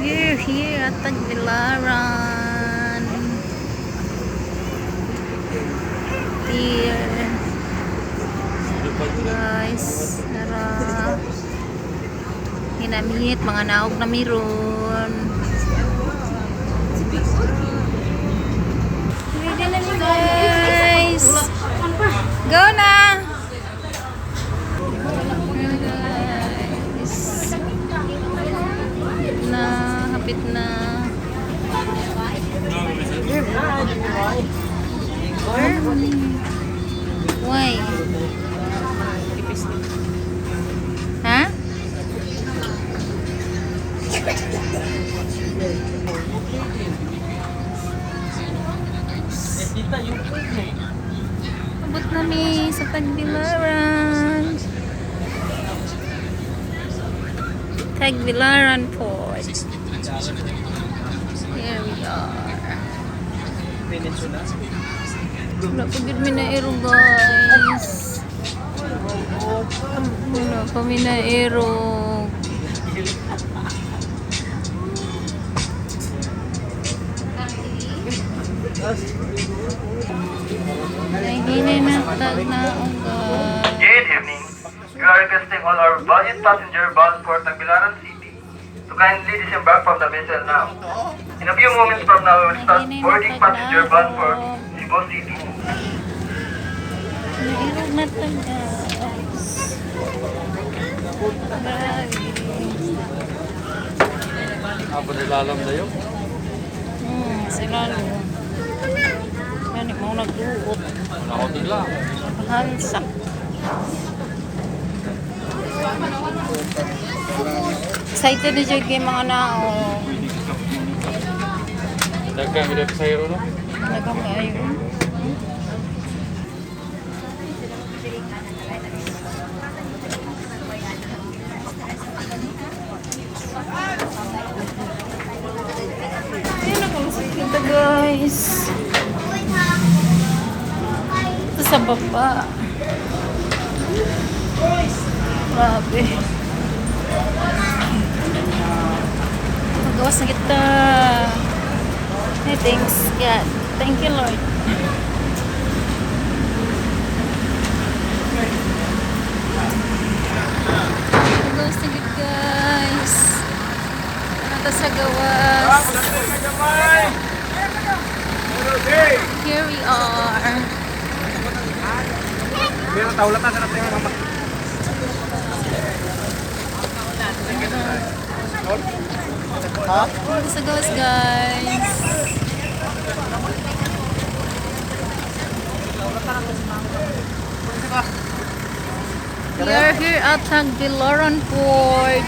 We're here at Tagbilaran. Here. Guys, tara. Hinamit, mga naog na miron. Ready na mi, guys. Go na! Guys. Na, hapit na. Why? Ha? Abot na mi sa Tagbilaran. Tagbilaran Port. Here we are. Wala pa gud mi naero, guys. Wala pa mi naero. Nahinay na tag na, guys. Good evening. We are requesting all our valued passenger bound for Tagbilaran City to kindly disembark from the vessel now. In a few moments from now, we will start boarding passenger bound for Cebu City. Nairog na ta, guys. Grabe. Abo nilalam na yun. Sila no. Gani mo nagduot. Wala ko nila. Hansak. Excited na dyan kay mga nao. Daghang gid sa no? Daghang kayo. Ayun, nakalusot kita, guys. Ito sa baba. Grabe. Magawas na kita. Hey, thanks God. Thank you, Lord. Magawas na gid, guys. Ano ta sa gawas? Here we are. Meron tawla ta sa natin mga Ano sa gawas, guys? We are here at Tagbilaran Port.